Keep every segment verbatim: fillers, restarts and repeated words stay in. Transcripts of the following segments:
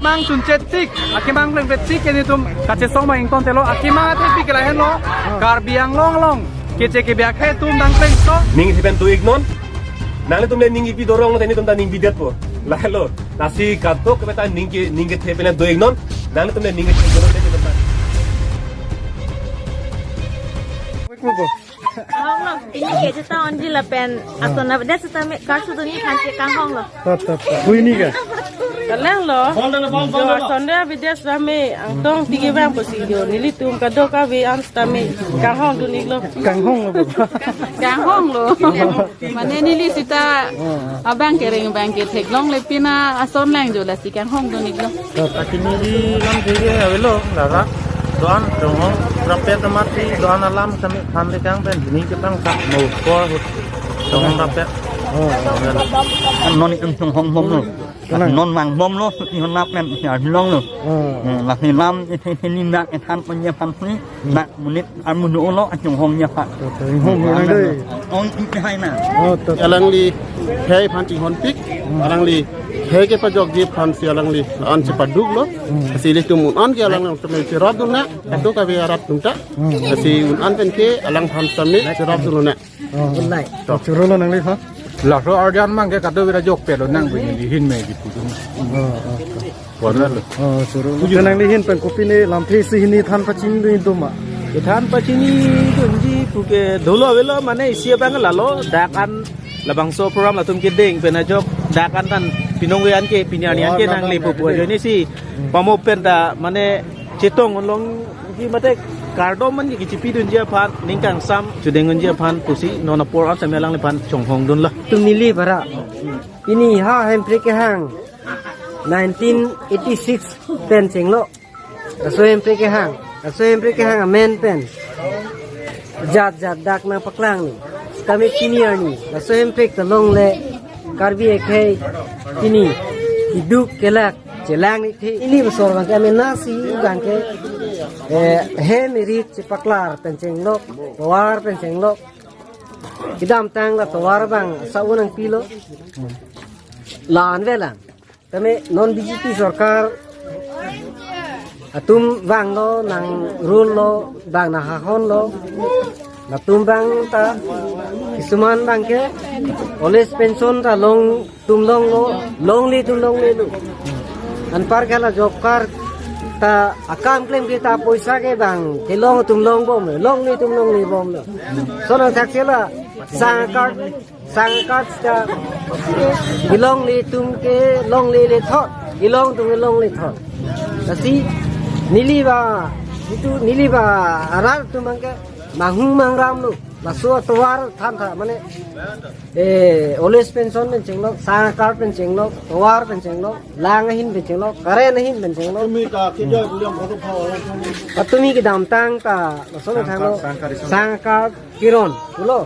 Ang sunche tik, akemang plengpe tik ke netum kachesong ma ingtontelo, akemang athepi ke lahenlo, Karbi Anglong along keche kebi akhei atum nangplengso. Ning isi pen do-iknon, nanglitum le ning ipi dorong lo, netum ta ning bidetpo. Lahelo, lasi kadokave ta ning ke, ning kethe pen do-iknon, nanglitum le ning kethe dorong netum ta. Ahok lo, pini ke juta onji lapen ason na beda setame karsu dunji aphan si kanghong lo. Tot, tot, tot. Hui ni ka? Kalang lo. Jo ason na beda setame angtong tigi bang pusi jo. Nelitum kadokave an setame kanghong dun-iklo. Kanghong lo, bo. Kanghong lo. Mane neli sita abang kereng bang ke theklongle pina ason lang jo lasi kanghong dun-iklo. Akimi di lam thege avelo, dara. Doan, chonghong, rapet amat si, doan alam sami than dekang pen, dini kepang sak, mo, por, hut. Chonghong rapet. Oh, oh. Non itum chonghong bom lo. Kalang. Non mang bom lo, non nap nem, ya, long lo. Oh. Hmm, lasi lam, isi, isi, ni nak, than, pon, ya, phan, ni. Hmm. Nak, monit, amun, ulo, chonghong, ya, phan. Chonghong, ulo, dei. Ong, isi, hai, na. Oh, to. Alangli, khei aphan chinghonpik, hmm, alangli, khei kepajokji aphan si alangli, an chepaduk lo. Hmm. Si ilitum un-an ke alangli, tame cherap dun na, kadokave arat atum ta. Hmm. Si un-an pen ke alangphan sami cherap dun lo na. Oh. Unai. To. Choro lo nangli ha? Laso arjan mang ke kadokave ta jokpe lo nang bini di hin me di pudun. Oh, oh, oh. Pon lo. Oh, choro lo. Nangli hin pen kopine lamthe isi hini than pachini dun-ik doma? Than pachini dunji puke dolo avelo mane isi abang lalo dak an labangso program latum kedeng pen ajok dak an than pinong ve an ke pini arni an ke nanglepo pu ajoine si pamo pen ta mane chetong longji mate kardom man ke kichipi dunji aphan ning kangsam chedeng dunji aphan pusi non apor an sami alangliphan chonghong dunlo. Tum neli bara. Pini ha Hemprek kehang nineteen eighty-six pen chenglo. Laso Hemprek kehang, laso Hemprek kehang amen pen jat jat dak nangpaklang ni. Kami pini arni, laso Hemprek ta longle Karbi akhei pini keduk kelak chelang ni the. Ili bosor abang ke amen nasi abang ke, eh, hem irit chepaklar pen chenglo, tovar pen chenglo. Kedamtang la tovar abang sa-un nangpilo. La-an avelang. Tame non B J P sorkar atum vanglo nang rule lo bang nang hahon lo. Latum abang ta kisuman abang ke old age pension ta long tum longlo, longle tum longlelo. Anpar ke la job card ta akam klem ke ta poisa ke bang kelong tum long bomlo, longle tum longle bomlo. Lason athak si la sang card Sang card ta kelongle atum ke longlele thot, kelong atum ke longle thot. Lasi neli ba, itum neli ba arat atum abang ke manghumang ram lo. Laso tovar than tha mane, eh, old age pension pen chenglo, sang card pen chenglo, tovar pen chenglo, lang ahin pen chenglo, current ahin pen chenglo. Tumi ta kejoi kuliang photo pho. Atumi kedamtang ta lason thanglo, sang card, sang card. Sang card kiron pulo.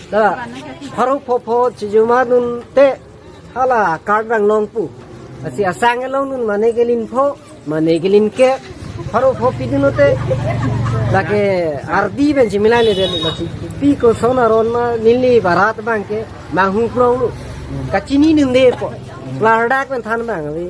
Ta pharo pho pho chijuma dun te hala card abang long pu. Lasi asang kelong dun mane kelin pho, mane kelin ke. Pharo pho pidun te lake ardi pen chimilai le den lasi pi koson aron ma neli ba arat abang ke manghumang lo. Kachini ningde po. Klardak pen than abang ave.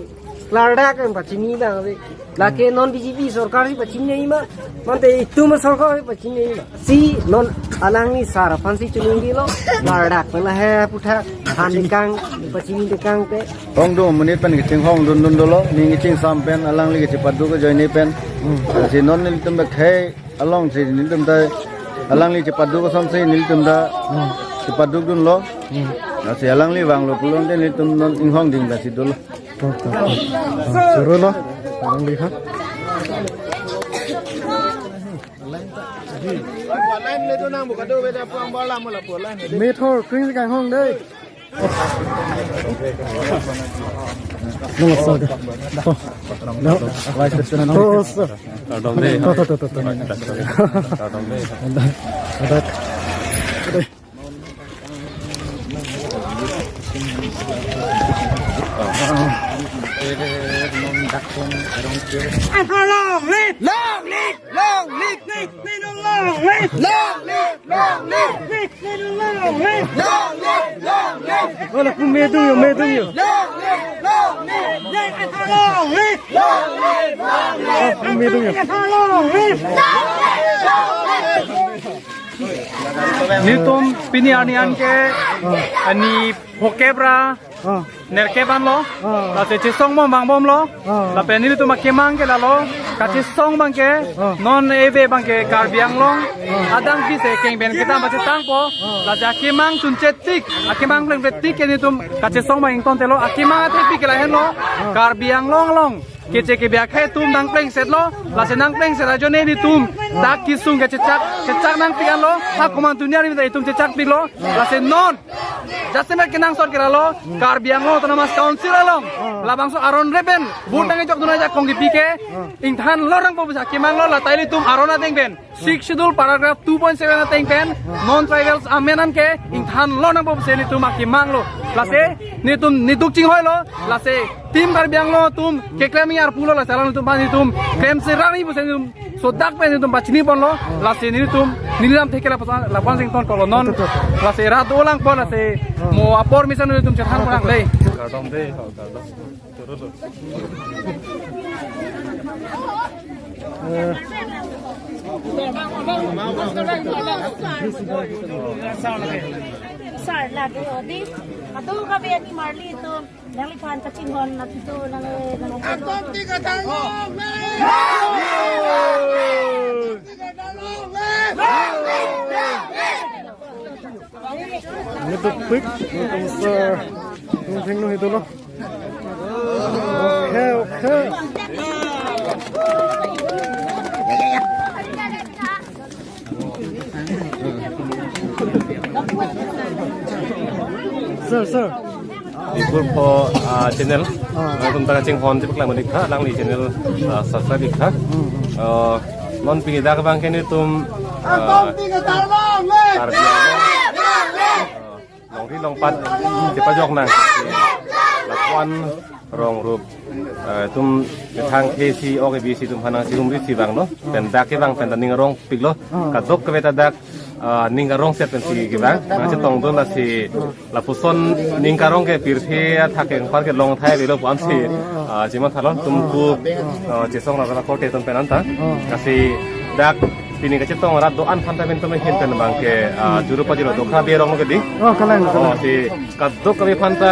Klardak pen pachini abang ave. Lake non B J P sorkar si pachini ma, mante itum sorkar si pachini ma. Si non alangli sar aphan si chunung dilo, klardak pen lahai aputhak, han dekang, pachini dekang te. Hong do monit pen kachinghong dun dun dolo, ning kachingsam pen, alangli kachepaduk ajoine pen. Hmm. Si non nelitum ta khei along si nelitum ta, alangli chepaduk ason si nelitum ta, hmm, chepaduk dunlo. Hmm. Si alangli vanglo pulote nelitum non inghong ding ta si dolo. Tok, tok, tok. Ah, choro lo. Alangli ha. Methor, kring kanghong dei. Namaskar. Oh, no. Vice President. Oh, sir. Kardom dei. To, to, to, to, to. Kardom dei. Ada. Ada. Long live! Long live! Long live! Long live! Long live! Long live! Long live! Long live! Hola, pu medung yo, medung yo. Long live! Long live! Long live! Netum pini arni anke ani phokep ra nerkep anlo. Lasi chesong bom vangbomlo. Lapen netum akemang ke lalo, kachesong abangke non ave abangke Karbi Anglong adang pise keng pen kedam pachetangpo. Lasi akemang chunche tik, akemang plengple tik ke netum kachesong abang ingtontelo. Akemang athepik ke lahenlo, Karbi Anglong along keche kebi akhei atum nangplengsetlo. Lasi nangplengset ajoine netum dak kesung kachechak chechak nangpik anlo. Ha komantunia rim ta itum chechakpiklo. Lasi non jasemet kenangsot ke lalo, Karbi Anglong Autonomous Council along labangso aron repen vote nangkejokdun ajakong kepi ke ingthanlo nangpo pusi akemanglo. Lata ilitum aron ateng pen Sixth Schedule paragraph two point seven ateng pen non tribals amen anke ingthanlo nangpo pusi netum akemanglo. Lasi netum netuk chinghoilo. Lasi Team Karbi Anglong atum keklem arpulo. Lasi alanglitum aphan netum klemse rani pusi netum sodak pen netum pachiniponlo. Lasi netum neli lamthe ke lapuson lapuson sing tonkoklo non. Lasi rat dolang po, lasi mo apor misan netum chethan kurang dei. Kardom dei, ho, kardom. Sir, lagi odi. Aduh, kami ani Marli itu nangliphan kachinghon na itu nang nang. Netum pik, netum sa, netum thengno hitolo. Okay, okay. Sir, sir. Dipur pho, ah, channel. Ah. Nangtum ta kachinghon si paklang manik tha, alangli channel, ah, subscribe ik tha. Hmm, hmm. Ah, non pini dak abangke netum, ah, Karbi Anglong, ah, longri longpat chepajok nang lapuan rong rup, eh, tum kethang ke si ok bisi tum hanang si humri si bang lo, pen dak ke bang pen ta ning arongpiklo. Kadokave ta dak, eh, ning arongset pen si kevang nangchetongdun. Lasi lapuson ning karong ke pirthe athak ke par ke long thai avelo pu-an si, eh, chimathanon tum ku, eh, chesong ra ra korte tum pen anta. Lasi dak pini kachetong rat do-an aphan ta pen tum ahin pen abangke, ah, choro pajirlo, dokra berong lo ke dei. Oh, kalang, oh, kalang. Si kadokave aphan ta,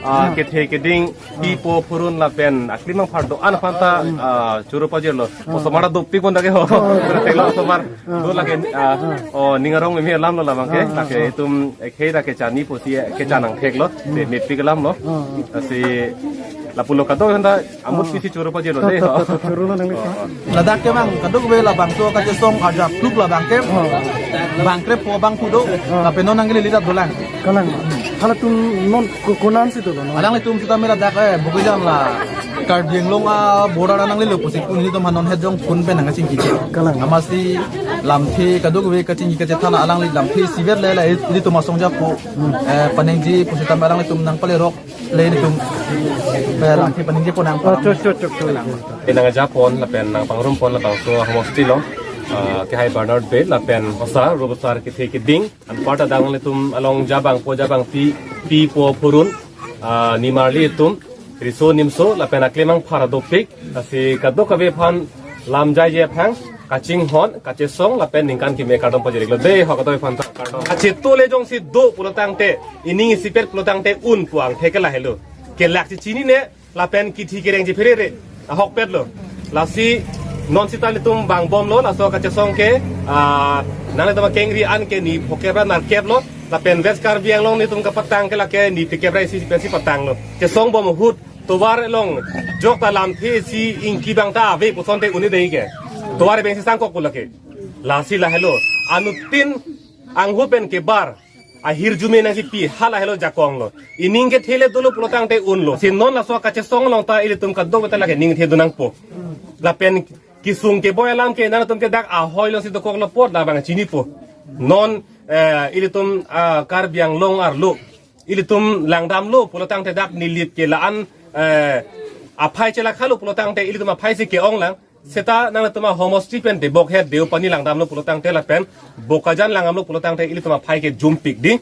ah, kethe keding, pi po phurun lapen aklimang phar do-an aphan ta, ah, choro pajirlo. Osomar dopik pon dak ke ho. Oh. Berarti lo osomar. Do lake, ah, oh, ning arong meme alam lo labangke. Ah, ah, lake ah. Itum, eh, khei dak kechani pusi, eh, kechanang theklo. Te mepik alam lo. Ah, ah. Si lapulo kadokave aphan ta amut pisi choro pajirlo dei. Tot, tot, tot, choro lo nangli. Oh, oh. Ladak ke bang, kadokave labangso kachesong ajapduk labangke. Oh. Bang krep po bang kudo, oh, lapen non nangli lidat dolang. Kalang. Halatum non ko-, konam si dolo, non? Alanglitum sitame ladak, eh, Bokajan la Karbi Anglong a border nanglelo pusi kun netum ha non het jong kun pen nangkachingki. Kalang. Amatsi lamthe kadokave kachingki kachethan alangli lamthe isivet le la ilitum asong japo, eh, paningje pusitame alanglitum nangpalerok. Le netum, eh, lamthe paningjepo nang. Oh, chok, chok, chok, chok. Nang ajapon lapen nangpangrumpon labangso homosti along, ah, kehai Bernard Bey lapen osar, rubosar kethe keding. Anparta dak nanglitum along jabang po jabang pi, pi po phurun, ah, nimarli atum, riso nimso lapen aklimang phar dopik. Lasi kadokave aphan lam jaije aphan kachinghon, kachesong lapen ningkan keme kardom pajir-iklo dei, ho kadokave aphan ta kardom. Kacheto le jongsi do pulotangte, ining isipet pulotangte un pu angthek ke lahelo. Kelak si chinine lapen kithi kereng chepherere ahokpetlo. Lasi non sita netum vangbomlo, laso kachesong ke, ah, nanglitum akengri an ke ni phokep ra nerkep lo. Lapen West Karbi Anglong netum kapatang ke lake ni phlikep ra isi pensi patanglo. Chesong bom ahut tovar along jok ta lamthe isi ingki bang ta ave pusonte un-e dei ke. Tovar abeng si sangkok pu lake. Lasi lahelo. Anuttin anghu pen kebar ahirjume nangkipi, halahelo jakong lo. Ining kethe le dolo pulotangte unlo. Si non laso kachesong along ta ilitum kadokave ta lake ningthe do nangpo. Lapen kesung keboi alam ke nangtum ke dak ahoi lo si dokoklo apot labang chinipo. Non, eh, ilitum, ah, Karbi Anglong arlo, ilitum langdamlo pulotangte dak Nilip ke la-an, eh, aphai chelakha lo pulotangte ilitum aphai si ke-ong lang. Seta nangtum ahomosti pen Debokhet, Deopani langdamlo pulotangte lapen Bokajan langdamlo pulotangte ilitum aphai ke jumpik dei.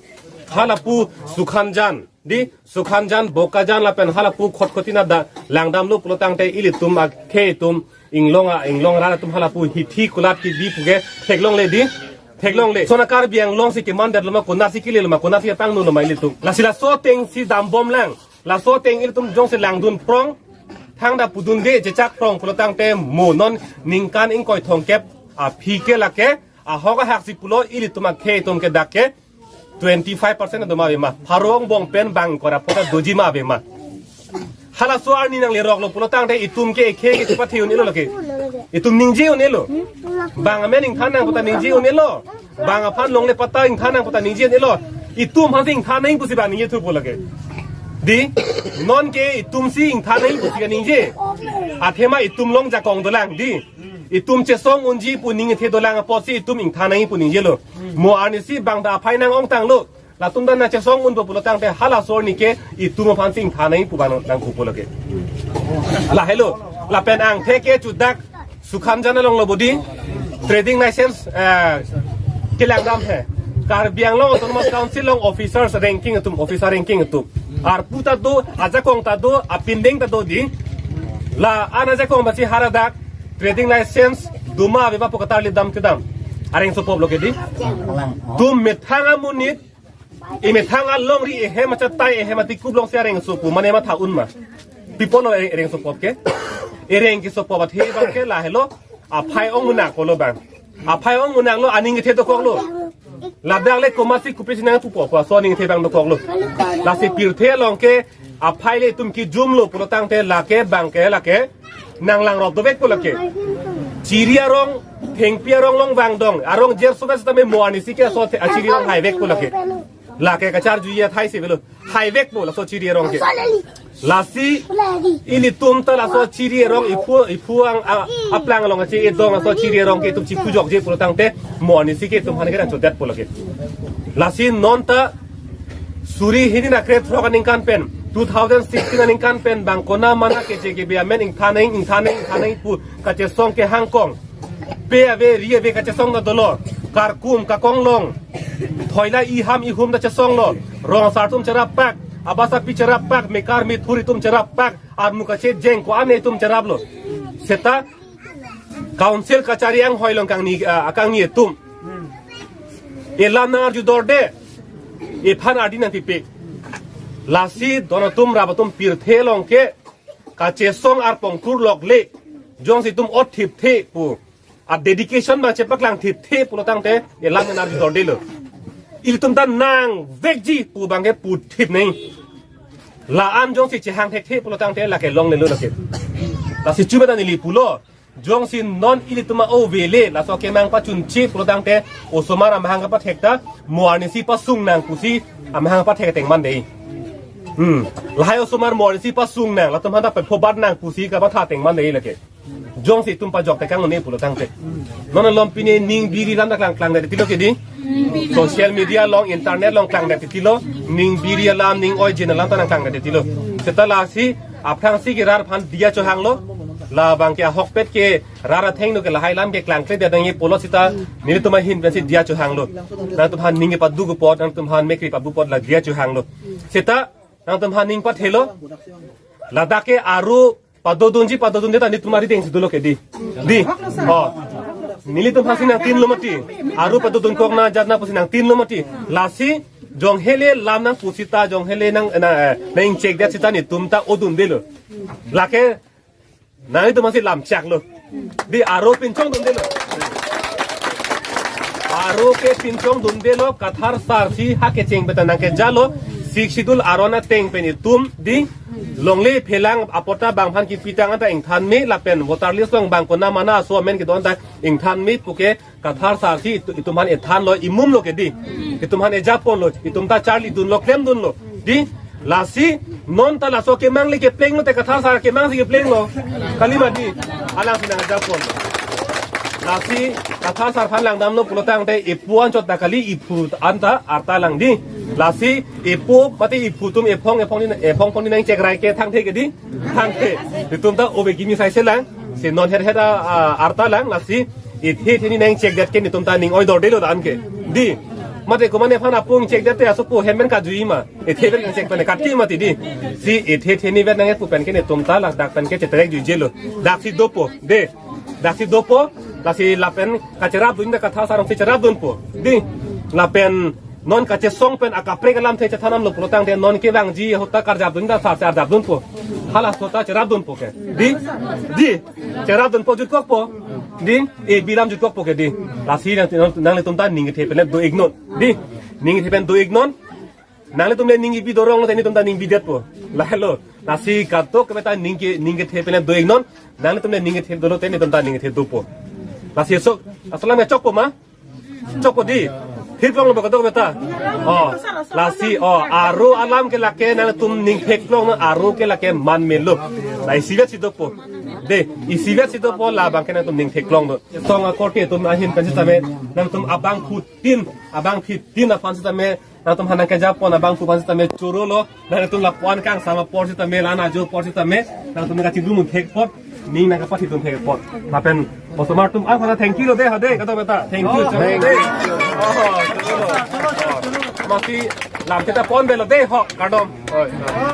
Halapu Sukhanjan, Di Sukhamjan, Bokajan lapen halapu Khatkhati nada langdamlo pulo tangte ilitum akhei atum inglong a inglong rat atum halapu hithi kulat kebi puke theklongle di. Theklongle. Sona Karbi Anglong si keman det loma, konatsi kele loma, konatsi pangno loma ilitum. Lasi laso atengsi dambomlang. Laso ateng ilitum jongsi langdun prong. Thangta pudunde chechak prong pulo tangte mo non ningkan ingkoi thomkep aphi ke lake ahok ahaksi pulo ilitum akhei atum ke dak ke twenty-five percent do ma ave ma. Pharo angbong pen bang kora pota doji ma ave ma. Halaso arni nangleroklo pulo tangte itum ke ekhei ke chepathi un-elo lake. Itum ningje un-elo. Bang amen ingthan nang puta ningje un-elo. Bang aphan longle patta ingthan nang puta ningje un-elo. Itum aphansi ingthan nang pusi bang ningje thupo lake. Di, non ke itumsi ingthan nang pusi kaningje. Athema itum along jakong dolang di. Itum chesong unji pu ning kethe dolang apotsi itum ingthan nang pu ningjelo. Mo arnisi bang ta aphai nang-ongtanglo. Latum ta nangchesong unpo pulo tangte halaso arni ke itum aphansi ingthan nang pu bang nang thupo lake. Lahelo. Lapen angthek ke chudak Sukhamjan alonglo bodi. Trading license, eh, kelangdam he. Karbi Anglong Autonomous Council along officers ranking atum, officer ranking atum. Arpu ta do, ajakong ta do, apindeng ta do di. La-an ajakong basi haladak trading license do ma ave ma pu katarlip dam kedam. Areng sopop lo ke di. Itum methang amonit, imethang alongri, ehem achatai, ehem atikup alongsi areng sopo mane matha un ma. Pi apotlo areng, areng sopop ke. Areng kesopop athe bang ke lahelo. Aphai ong munak pulo bang. Aphai ong munaklo, aning kethe dokoklo. Ladak le komatsi kopisi nang thupo, koso aning kethe bang dokoklo. Lasi pirthe along ke aphai le itum kejumlo pulo tangte lake bang ke lake nanglangrop dovekpo lake. Chiri arong, thengpi arong along vangdong, arong jer sobe setame mo arnisi ke aso the-, achiri arong haivekpo lake. Lake kacharjuji athai si avelo. Haivekpo laso chiri arong ke. Lasi ilitum ta laso chiri arong iphu, iphu ang a, aplang along achi idong laso chiri arong ke itum chiphu jokje pulo tangte mo arnisi ke itum aphan ke nangchodetpo lake. Lasi non ta suri hini na kre throk aningkan pen, two thousand sixteen aningkan pen bang kona mana keche kebe amen ingthan nang, ingthan nang, ingthan nang pu kachesong kehang kong. Pe ave, ri ave kachesong ta dolo. Karkum, kakonglong. Thoila iham ihum ta chesonglo. Rong asar atum cherappak. Abasa pi cherappak. Mekar methur atum cherappak. Armu kache jeng ko-an atum cheraplo. Seta council kachari anghoi along kangni, ah, akangni atum. Elam nang arju dorde. Ephan ardi nangpipe. Lasi don atum rap atum pirthe along ke kachesong arpong kurlok le. Jongsi itum ot thipthe pu. A dedication bang chepaklang thipthe pulo tangte elam nang arju dordelo. Ilitum ta nangvekji pu bang ke puthip nang. La-an jongsi chehang thekthe pulo tangte lake longlelo lake. Lasi chume ta neli pulo. Jongsi non ilitum a-ove le laso kemang pachunche pulo tangte osomar amahang kapathek ta mo arnisi pasung nang pusi amahang pathek ateng mandei. Hmm. Lahai osomar mo arnisi pasung nang, latum aphanta pephobat nang pusi kamatha ateng mandei lake. Jongsi itum pajok tekang un-e pulo tangte. Non malom pine ning biri lam ta klang, klangdet tilo ke di. Social media along, internet along klangdet tilo. Ning biri alam, ning oi jin alam ta nangklangdet tilo. Seta lasi aphrangsi ke rat aphan diya chohanglo. Labang ke ahokpet ke rat athengno ke lahai alam ke klangkledet nangji pulo seta nelitum ahin pensi diya chohanglo. Nangtum aphan ning paduk apot, nangtum aphan mekri pabu apot la diya chohanglo. Seta nangtum aphan ning pathelo. Ladak ke aro padodunji padodunde ta nelitum arideng si dolo ke di. Di. Oh. Nelitum aphansi nangtinlo mati. Aro padodunkok nang jat nang pusi nangtinlo mati. Lasi jonghele lam nang pusita jonghele nang na, eh, nang ingchekdet seta nelitum ta odundelo. Lake nanglitum aphansi lam chaklo. Di aro pinchong dundelo. Aro ke pinchong dundelo, Kathar sar si ha kecheng beta nangkejalo. Sixth Schedule aron ateng pen itum di longle phelang apot ta bang aphan kipitang anta ingthan me lapen voter list along bang kona mana aso amen kedo anta ingthan me puke Kathar sar si itu, itum aphan ethanlo, imumlo ke di. Itum aphan ejaponlo, itum ta charlidunlo, klemdunlo. Di, lasi, non ta laso kemang le keplenglo te Kathar sar kemang si keplenglo. Kalima di, alangsi nangjaponlo. Lasi, Kathar sar aphan langdamlo pulo tangte, epo anchot ta kali, ephu anta arta lang di. Lasi, epo, mate ephu atum ephong, ephong ni, ephong phong ni nangchekrai ke thangthe ke di. Thangthe. Itum ta ove kimi sai selang. Si non her her a, a, arta lang, lasi, ithe the ni nangchekdet ke nelitum ta ning oidordelo dan ke. Di. Mate komatne aphan apung chek det te asopo hem pen kajui ma. Ethe pen check pen kati mati di. Si ethe the ni vet nang pu pen ke netum ta ladak pen ke cheterek juijelo. Daksi dopo. De. Daksi dopo. Lasi lapen kacherapdun ta kathas arong si cherapdunpo. Di. Lapen non kachesong pen akaprek alamthe chethan damlo pulotangte non kevangji ahut ta karjapdun ta sar charjapdunpo. Hala ahut ta cherapdunpo ke. Di. Di. Cherapdunpo jutkokpo. Di. E bilam jutkokpo ke di. Lasi nang, nang, nanglitum ta ning kethe pen do-iknon. Di. Ning kethe pen do-iknon. Nanglitum le ning ibi dorong lote netum ta ning bidetpo. Lahelo. Lasi kadokave ta ning ke, ning kethe pen do-iknon. Nanglitum le ning kethe dolo te netum ta ning kethe dopo. Lasi sok. Asalam ya chokpo ma? Chokpo di. Thirklonglo ba kadokave ta. Oh. Lasi, oh, aro alam ke lake nangtum ning theklongnon, aro ke lake man melo. La isivet si dopo. De, isivet si dopo labang ke nangtum ning theklongnon. Song akorte atum ahin pen sitame nangtum abangphutin, abangphutin aphan sitame nangtum hanang kejapon abangphu aphan sitame chorolo. Nangtum lapu-an kangsam apor sitame, la-an ajo apor sitame nangtum nangkachingrum thek apot, ning nangkapathidun thek apot. Lapen osomar atum aphan thank you lo de, ha de, kadokave ta. Thank you. Oh, chorolo de. Thank you. Oh, chorolo. Oh. Masi lam kita pon belo de, ho, kardom.